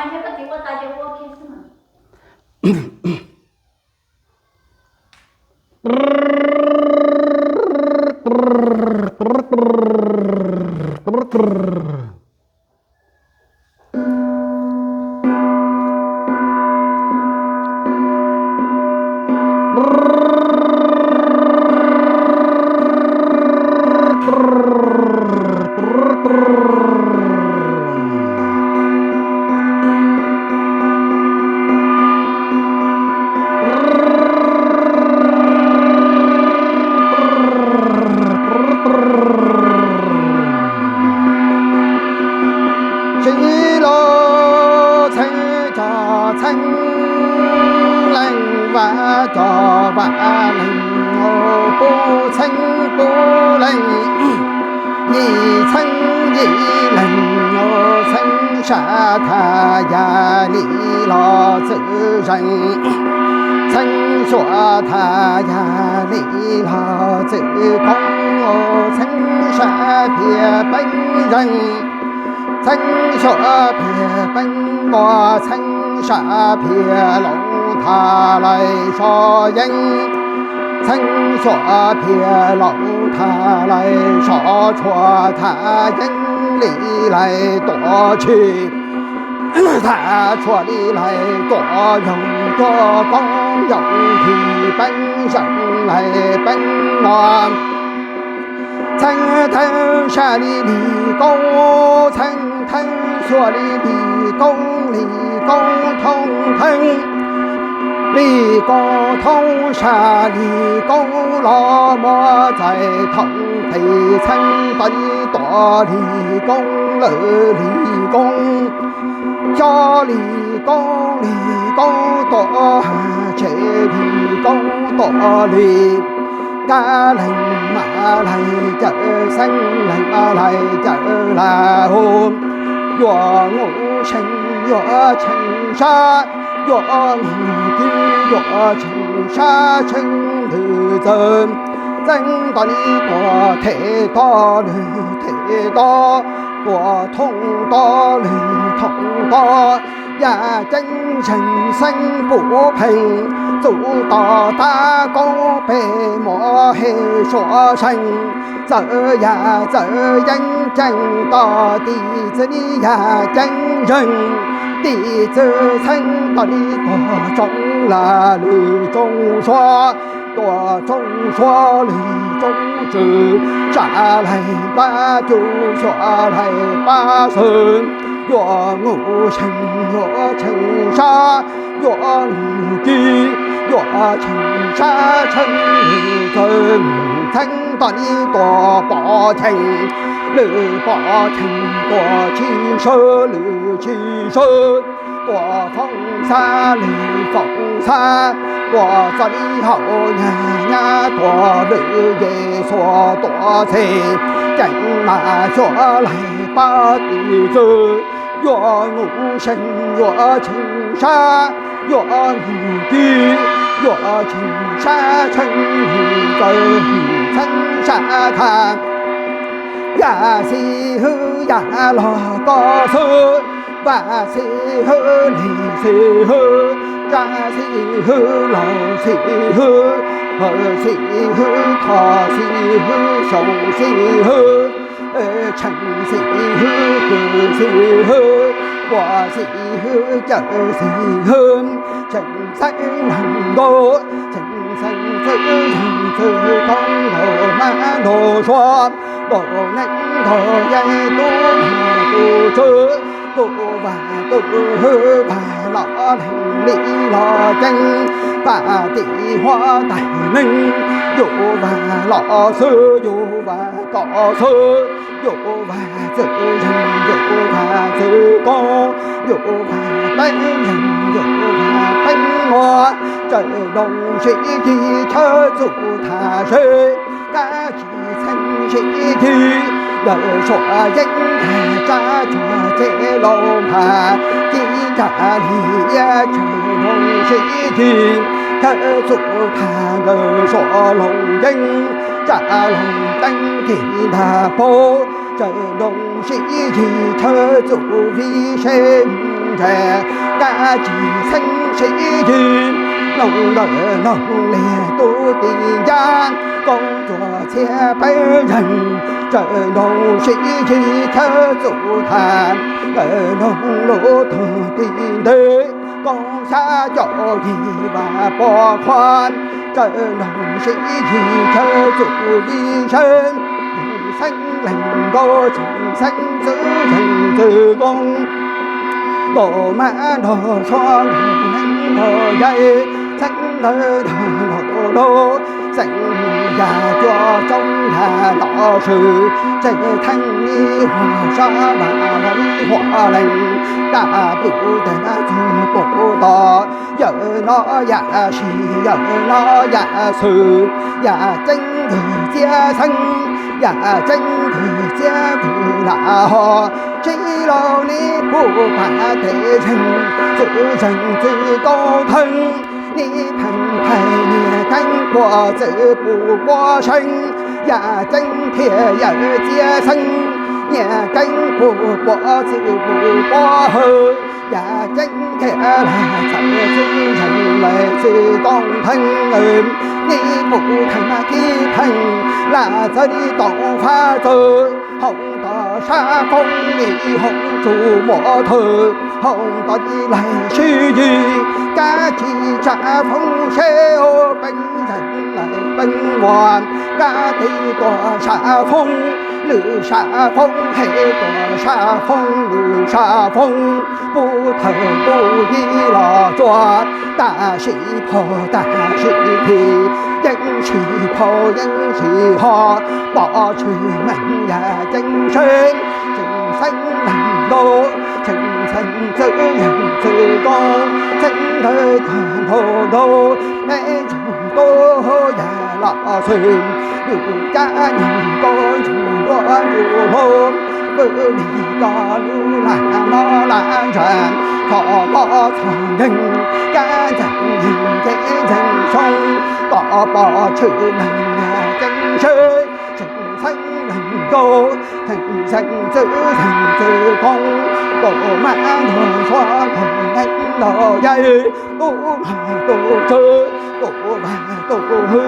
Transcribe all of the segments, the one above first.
Yog koj txiv ua tas ces ua kiag xwb mas. Txij los txheeb cov txheeb leej, vaj cov vaj leej, pub txheeb pub leej, yim txheeb yim leej, txheeb sab thaj yam li los txwm zeej, txheeb xyuam thaj yam li los txwm koob, txheeb sab phiaj peeb zeej, txheeb xyuam phiaj peeb muag, txheeb sab phiaj loos thaj lais so yeeb, txheeb xyuam phiaj loos thaj lais so tshuaj, thaj yeeb li lais tuam tshis, thaj tshuaj li lais tuam yoog, tuam koob yoog yim peeb zeej lais peeb muag. Txheeb theeb sab li li koob, txheeb theeb xyuam li li koob, li koob thoob theeb, li koob thoob sab li koob los muab txais thoob tes, txheeb tau li tuam li koob lawm li koob, xyob li koob li koob tuam tsev li koob tuam li, kab leeg mam leeg cawm xeeb leeg mam leeg cawm lam hu, yuav mus seev yuav tshee sab, yuav mus kib yuav tshee sab, tshee ntws txawv, txheeb tau li tuam them tau lwm them tau, tuam thoob tau lwm thoob tau, yaj ceeb zeeg xeeb puv pheej, txuj to tab koob pem muaj hej suav seej, txawv yaj txawv yeeb ceeb tau, tis txwv li yaj ceeb zeeg, tis txwv txheeb tau li tuam tsoo la lwm tsoo suav, tuam tsoo suav lwm tsoo tswm, sab laig pab cuj xyuas laig pab xwm, yuav mus seev yuav tshee sab, yuav mus kib yuav tshee sab, tshee txawv txheeb tau li tuam pov cheej, lwm pov cheej tuam tshis sawv lwm tshis sawv, tuam foob xab lwm foob xab, tuam txog li hauv nyab nyab tuam lwm yej xuas tuam txhe, ceeb lam xyuas laig pab tis txwv, yuav mus seev yuav tshee sab, yuav mus kib yuav tshee sab, tshee txawv txheeb sab thaj, yaj xib hwb yaj los koj xwb, vaj xib hwb lig xib hwb, tsab xib hwb laus xib hwb, hawm xib hwb thoj xib hwb, xyoo xib hwb, tshee xib hwb, kws xib hwb, puas xib hwb, cawm xib hwb, tshee xeeb neeg nkaus, tshee xeeb txwv zeeg txwv koob nkaus mab nkaus suav, nkaus neeb nkaus yaig, tub npog tub tswv, tub vaj tub hwb, vaj los leeg li los ceeb, paj tim huab tais neeg, yus vaj los xwb yus vaj kom xwb, yus vaj txwv zeeg yus vaj txwv koob, yus vaj peeb zeeg yus vaj peeb muag, tsaws noo sib cig chaw txuj thaj seb, kab tsis txheeb sib cig, yawm suav yeeb tag tsab tsuag ceg laus nphas, cib ntsaj li iab tsaws noo sib cig, chaw txuj thaj nkawd suav loos yeeb, tsa loos teeb kis ntag paug, tsaws noo sib cig chaw txuj vij seb mus ntses, kab tsis xeeb sib yig, noog ntawm noog liag tub ti ncab, koob tsuas txhiab peb zeeg, tsaws nroog sib yig thawb txuj tham, ntawm noog lub tug ti ntws, koob xyab caum yig vas pos qhua, tsaws nroog sib yig thawb txuj yig sawb, xeeb leeg nkauj tseem xeeb txwv zeeg txwv koob, nkaus mab nrog suav nkaus neeb nrog yaig, xeeb ntawd nrog nraug nraug, xeeb yag cuab tsoob yag los swm, tseem theej ib huam sab vam ib huam lees, daj pum tag nab txug pum tos, yawm no yam si yawm no yam xwm, yam ceeb ntwg txiab xeeb, yam ceeb ntwg txiab vwm lam ho, tsis los neb puj pam tes zeeg, txwv zeeg txwv koob theej, neb pheej phais niag keeb puag txwv pum puab seeb, yam ceeb thiaj yawm txiab xeeb, niag keeb puag puab txwv pum puab hawv, yam ceeb thiaj lag txawv txwv zeeg lawm txwv koob theej, neb puj theej mas kib theej, lam txawv li toom fab txawv, hoom tom sab foob li hoom tsuj muam thawm, hoom tom li laig sib yig, kab tsis tsa foob seb peeb zeeg lawm peeb muam, kab tib tuag sab foob, lwm sab foob, hem tuag sab foob lwm sab foob, puj thawm puj yig los tsuag, tam sim phauj tam sim phim, yeej sib phauj yeej sib ho, pom tshwm meej yam ceeb seb, tseem xeeb leeg nkauj tseem xeeb txwv yeeg txwv koob, xeeb ntawd tag nrho nrau, peb ntsuag tub yam los xwm, yus cab nyuag koob ntsuag nruab ntsuag hlau, pw li ko lub lag mob lag ntsag, txhom mob txhom nkeeg, kab ntxeeg nkeeg nkeeb ntxeeg xyoo, kom pom tshwm leeg yam ceeb seb, tseem xeeb leeg nkauj tseem xeeb txwv zeeg txwv koob, kaum mab nrog suav nrog neeb nrog yaig, tub nrog tub tswv, tub vag tub hwv.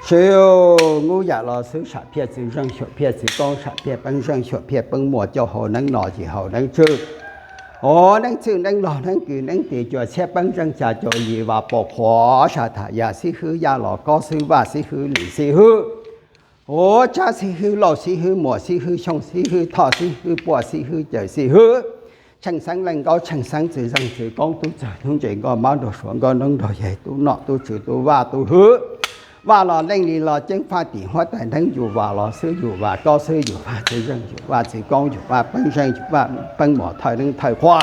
Siv, ub, yam los xwb, sam phiaj txwv zeej xyuam phiaj txwv koob, sam phiaj peeb zeej xyuam phiaj peeb muam, coj hauv neeb no ces hauv neeb tswj. Ub, neeb txwj neeb log neeb kws neeb tis, cua txhiab peeb zeej ca caum yim vas pos qhua, sab tham yaj xib hwb, yaj los kob xwb, vaj xib hwb, lis xib hwb. Ub, tsab xib hwb, lauj xib hwb, muam xib hwb, xyooj xib hwb, thoj xib hwb, puaj xib hwb, cawm xib hwb, tsheej xeeb leej nkauj, tsheej xeeb txwv zeej txwv koob, tub txawg tub ntse nkauj mab nrog suav nkauj neeb nrog yaig, tub nom tub tswv tub vaj tub hwv. Vaj los leej li los ceeb faj tim huab tais neeb, yus vas los xwb yus vas kob xwb, yus vaj txwv zeej yus vaj txwv koob, yus vaj peeb zeej yus vaj peeb muam, thawj neeb thawj qhua.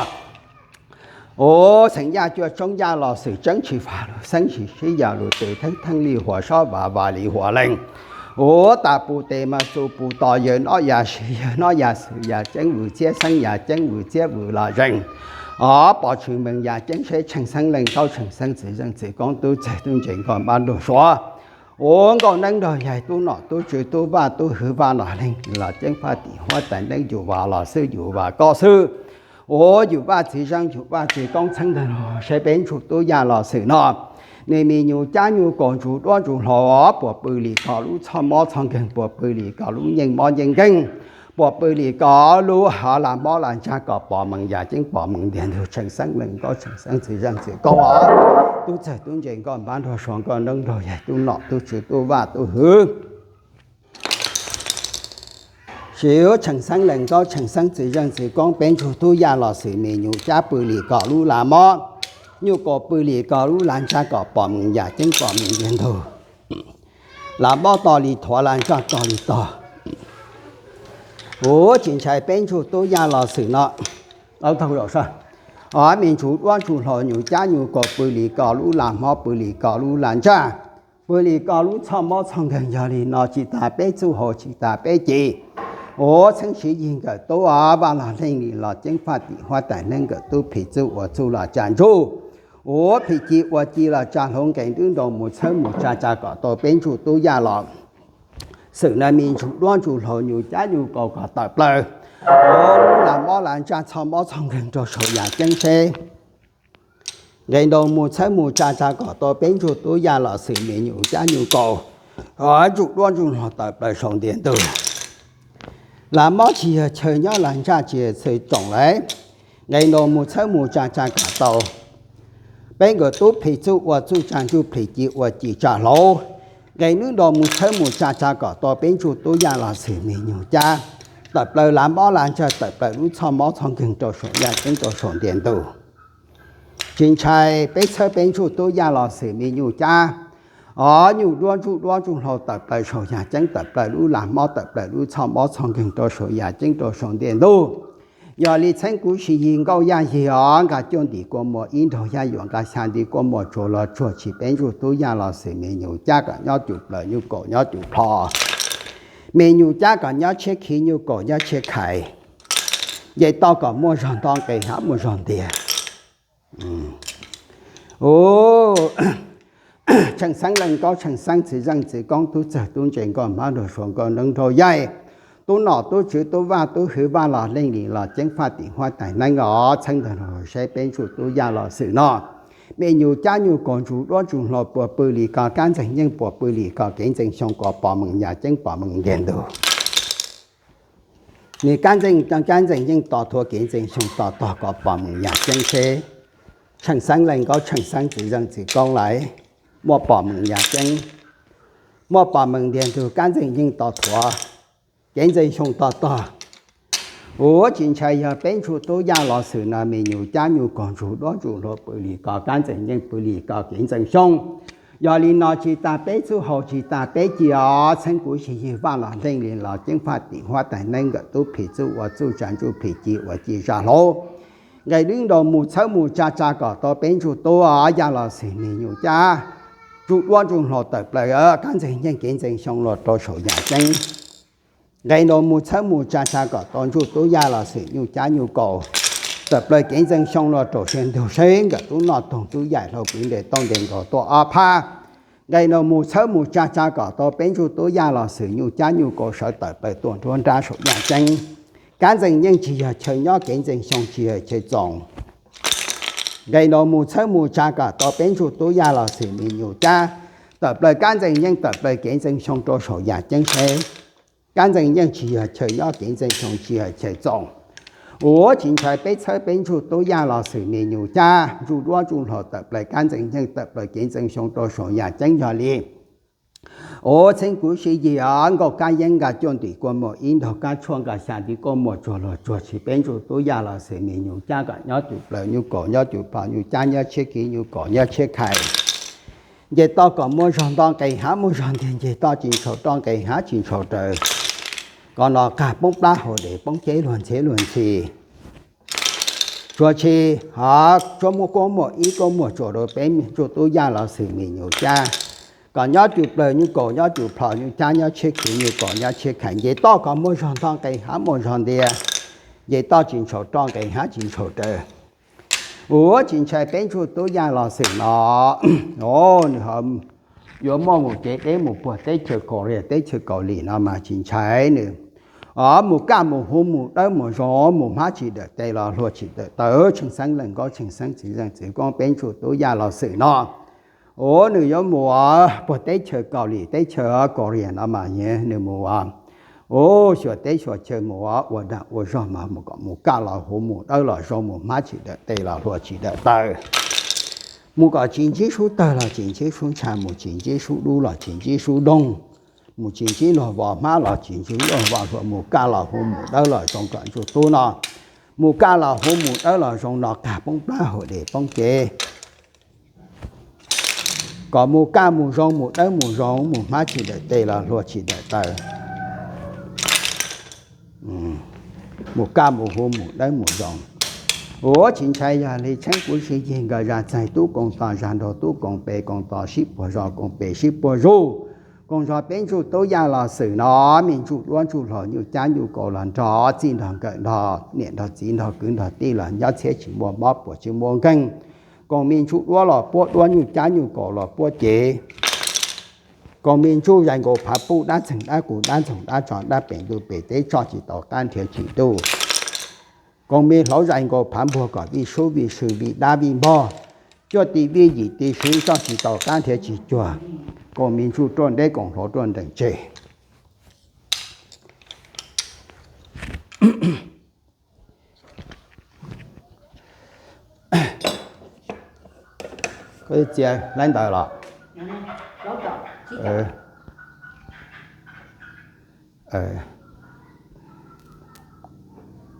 Ub, xeem yaj cua tsoob yaj los xwm, tseeb tsis faj lug xeeb, tsis sib yam lug tes, theeb theeb li huam sab vam, vam li huam lees. Ub, tas pus tes mas txus pus tos, yawg noj yaj si yawg noj yaj xwm, yam ceeb vwm txiab xeeb, yam ceeb vwm txiab vwm los zeeg. Ob, pom tshwm meej yam ceeb seb, tsheej xeeb leej nkauj, tsheej xeeb txwv zeej txwv koob, tub txawg tub ntse nkauj mab nrog suav. Ub, nkauj neeb nrog yaig, tub nom tub tswv tub vaj tub hwv, vaj los leej los ceeb faj tim huab tais neeb, yus vas los xwb yus vas kob xwb. Ub, yus vaj txwv zeej yus vaj txwv koob txheeb ntag no, seb peb ntsuj tub yaj los xwm no, nws me nyuam cab nyuj kaus ntsuj duab ntsuj hlauv, puas pw li ko lub txhoj mob txhoj nkeeg, puas pw li ko lub nyeej mob nyeej nkeeg, puas pw li ko lub hav las mob las ntsag, kom pom meej yam ceeb pom meej ntiag ntug, tsheej xeeb leej nkauj tsheej xeeb txwv zeej txwv koob, tub txawg tub ntse nkauj mab nrog suav, nkauj neeb nrog yaig, tub nom tub tswv tub vaj tub hwv. Siv, tsheej xeeb leej nkauj tsheej xeeb txwv zeej txwv koob, peb ntsuj tub yaj los xwm, me nyuam cab pw li ko lub las mob, nyuj kaus pw li ko lub las ntsag, kom pom meej yam ceeb pom meej ntiag ntug, las mob to li thuav las ntsag to li tog. Ub, tsis ntshai peb ntsuj tub yaj los xwm no, tau zaum sab, Os, me ntsuj duab ntsuj hlauv nyuj cab nyuj kaus, pw li ko lub lag mob, pw li ko lub lag ntsaj, pw li ko lub txhoj mob txhoj nkeeg, yog li no tsis tas peb txuj haus tsis tas peb ci, uas txheeb siv yig nkawm tub, Vaj Los Leej Lis los ceeb, faj tim huab tais neeb nkawm tub, phim txuj ua txuj los tsa ntsuj, uas phim ci ua ci los tsa hlau, nqes nrub nrau mus txhawb mus tsa tsa kom tau peb ntsuj tub yaj los xwm na, me ntsuj duab ntsuj hlauv nyuj cab nyuj kaus kom tawm plaws lub lag mob lag ntsaj txhoj mob txhoj nkeeg rau saum yaj ceeb seb. Nqes nrau mus txhawb mus tsa tsa kom tau peb ntsuj tub yaj los xwm, me nyuj cab nyuj kaus, ntsuj duab ntsuj hlauv tawm plaws saum ntiaj ntug. Lag mob tsis yog chaw nyob, lag ntsaj tsis yog chaw tsoom lawm. Nqes nrau mus txhawb mus tsa tsa kom tau peb nkawm tub, phim txuj ua txuj tsa ntsuj, phim ci ua ci tsa hlau, nqes nrub nrau mus txhawb mus tsa tsa kom tau peb ntsuj tub yaj los xwm, me nyuj cab, tawm plaws lag mob lag ntsaj, tawm plaws lub txhoj mob txhoj nkeeg rau saum yaj ceeb rau saum ntiaj ntug. Tsis ntshai peb txhawb peb ntsuj tub yaj los xwm, me nyuj cab, os, nyuj duab ntsuj duab ntsuj hlauv tawm plaws saum yaj ceeb, tawm plaws lub lag mob, tawm plaws lub txhoj mob txhoj nkeeg rau saum yaj ceeb rau saum ntiaj ntug. Yog li txheeb kuv siv yig nkauj yaj yig os, nqa cuaj ntim kua muag ib nraug yaj yuam, nqa xya nti kua muag tsuag los tsuag, tsis peb ntsuj tub yaj los xwm, me nyuj cab kom nyob tus plaws, nyuj kaus nyob tus plho, me nyuj cab kom nyob tshiab khiv, nyuj kaus nyob tshiab khais, nce toj kom muaj zog nto, nqes hav muaj zog ntiag. Tsheej xeeb leej nkaub tsheej xeeb txiv zeej txiv koob, tub txawg tub ntse nkauj hmab nraug suav nkauj neeb nraug yaig, tub nom tub tswv tub vaj tub hwv, Vaj Los Leej Lis los ceeb, faj tim huab tais neeb os, txheeb ntawd los seb peb ntsuj tub yaj los xwm no, me nyuj cab nyuj kaus ntsuj duab ntsuj hlauv puas pw li ko, kab ntxeeg yeej puas pw li ko, kev ntxeeg xyoo kom pom meej yaj ceeb pom meej ntiaj ntug. Nws kab ntxeeg, kab ntxeeg yeej tos thuav, kev ntxeeg xyoo tos tog kom pom meej yaj ceeb seb. Tsheej xeeb leej nkaub tsheej xeeb txiv zeej txiv koob lawm, muaj pom meej yaj ceeb, muaj pom meej ntiaj ntug, kab ntxeeg yeej tos thuav, kev ntxeeg xyoo tos tog. Uas tsis ntshai yog peb ntsuj tub yaj los xwm no, me nyuj cab nyuj kaus ntsuj duab ntsuj hlauv pw li ko, kab ntxeeg yeej pw li ko, kev ntxeeg xyoo. Yog li no tsis tas peb txuj haus tsis tas peb ci os, txheeb kuv siv yig Vaj Los Leej Lis los ceeb, faj tim huab tais neeb nkawm tub, phim txuj ua txuj tsa ntsuj, phim ci ua ci tsa hlau, nqes nrub nrau mus txhawb mus tsa tsa kom tau peb ntsuj tub yaj los xwm, me nyuj cab ntsuj duab ntsuj hlauv tawm plaws, kab ntxeeg yeej kev ntxeeg xyoo los rau saum yaj ceeb. Nqes nrau mus txhawb mus tsa tsa kom tau ntsuj tub yaj los xwm, nyuj cab nyuj kaus, tawm plaws kev ntxeeg xyoo los rau saum ntiaj ntug seb nkawm tub noj toog tub yaim hlau, pw nres tauj nres nkaus tuaj ob phab. Nqes nrau mus txhawb mus tsa tsa kom tau peb ntsuj tub yaj los xwm, nyuj cab nyuj kaus sawv tawm plaws tuaj nruab nrab saum yaj ceeb. Kab ntxeeg yeej tsis yog chaw nyob, kev ntxeeg xyoo tsis yog chaw txoos. Nqes nrau mus txhawb mus tsa kom tau peb ntsuj tub yaj los xwm, me nyuj cab, tawm plaws kab ntxeeg yeej tawm plaws kev ntxeeg xyoo rau saum yaj ceeb seb. Kab ntxeeg yeej tsis yog chaw nyob, kev ntxeeg xyoo tsis yog chaw txoos. Uas tsis ntshai peb txhawb peb ntsuj tub yaj los xwm, me nyuj cab ntsuj duab ntsuj hlauv tawm plaws, kab ntxeeg yeej tawm plaws kev ntxeeg xyoo rau saum yaj ceeb. Yog li uas txheeb kuv siv yig os, nkauj kab yeeb nqa cuaj ntim kua muag ib nraug kab tshuaj, nqa xya nti kua muag tsuag los tsuag, tsis peb ntsuj tub yaj los xwm, me nyuj cab kom nyob tus plaws, nyuj kaus nyob tus plho, nyuj cab nyob tshiab khiv, nyuj kaus nyob tshiab khais, nce toj kom muaj zog nto, nqes hav muaj zog ntiag, nce toj tsis ntshau roj, nqes hav tsis ntshau raws. Kom no qag poob plab haus dev poob ceb luag ntxhiab luag ntxhi. Tsuas tsis, hos tsuas muaj kua muag ib kua muag tsuag rau peb ntsuj tub yaj los xwm, me nyuj cab kom nyob tus plaws, nyuj kaus nyob tus plho, nyuj cab nyob tshiab khiv, nyuj kaus nyob tshiab khais, nce toj kom muaj zog nto, nqes hav muaj zog ntiag, nce toj tsis ntshau roj, nqes hav tsis ntshau raws. Uas tsis ntshai peb ntsuj tub yaj los xwm no, nws yuav muaj mus cev deb mus puag teb chaws Kaus Lias teb chaws Kaus Lim no mas tsis ntshai nws. Mus kaj mus huv mus dawb mus zoo, mus hmab tsis dawm tes los hlua tsis dawm taw, tsheej xeeb leej nkaub tsheej xeeb txiv zeej txiv koob peb ntsuj tub yaj los xwm no. Uas nws yuav mus puag teb chaws Kaus Lim teb chaws Kaus Lias no mas nws mus ua xyuas teb xyuas chaw, mus ua dag ua zog mas mus kaj los huv mus dawb los zoo, mus hmab tsis dawm tes los hlua tsis dawm taw. Mus kom tsis ntsib sub tawg los tsis ntsib sub ntsha, mus tsis ntsib sub dub los tsis ntsib sub doog, mus tsis ntsib luag vos hmab los tsis ntsib luag vos hlua, mus kaj los huv mus dawb los zoo kom ntsuj tub no. Mus kaj los huv mus dawb los zoo no qag poob plab haus dev poob ceb. Kom mus kaj mus zoo mus dawb mus zoo, mus hmab tsis dawm tes los hlua tsis dawm taw. Mus kaj mus huv mus dawb mus zoo. Ua tsis ntshai yog li tsheeb kuv sib yig nkawd zaj txaig tub koom tos zaj nraug tub koom pem koom tos sib puag zos koom pem sib puag zos. Koom zos peb ntsuj tub yaj los xwm no, me ntsuj duab ntsuj hlauv nyuj cab nyuj kaus los nrog txij nrog nkawm nrog niam nrog txiv nrog kwv nrog tij los nyob txhiab tsis muaj mob puas tsis muaj nkeeg. Koom me ntsuj duab los puab duab nyuj cab nyuj kaus los puab cev. Koom me ntsuj zais nkaus phav puj dab txeeg dab qus dab ntxoog dab tso dab pem ntuj pem teb tso tsis tau qab nrhiav tsis ntuj. Koom me hlauv zais nkaus phav npuag kom vij sub vij sw vij dab vij npog, cuaj ti vij yim ti sw tso tsis tau qab nrhiav tsis cuag. Koom me ntsuj ruaj nreb koom hlauv ruaj nrees tseg. Koj txia laib ntawd los?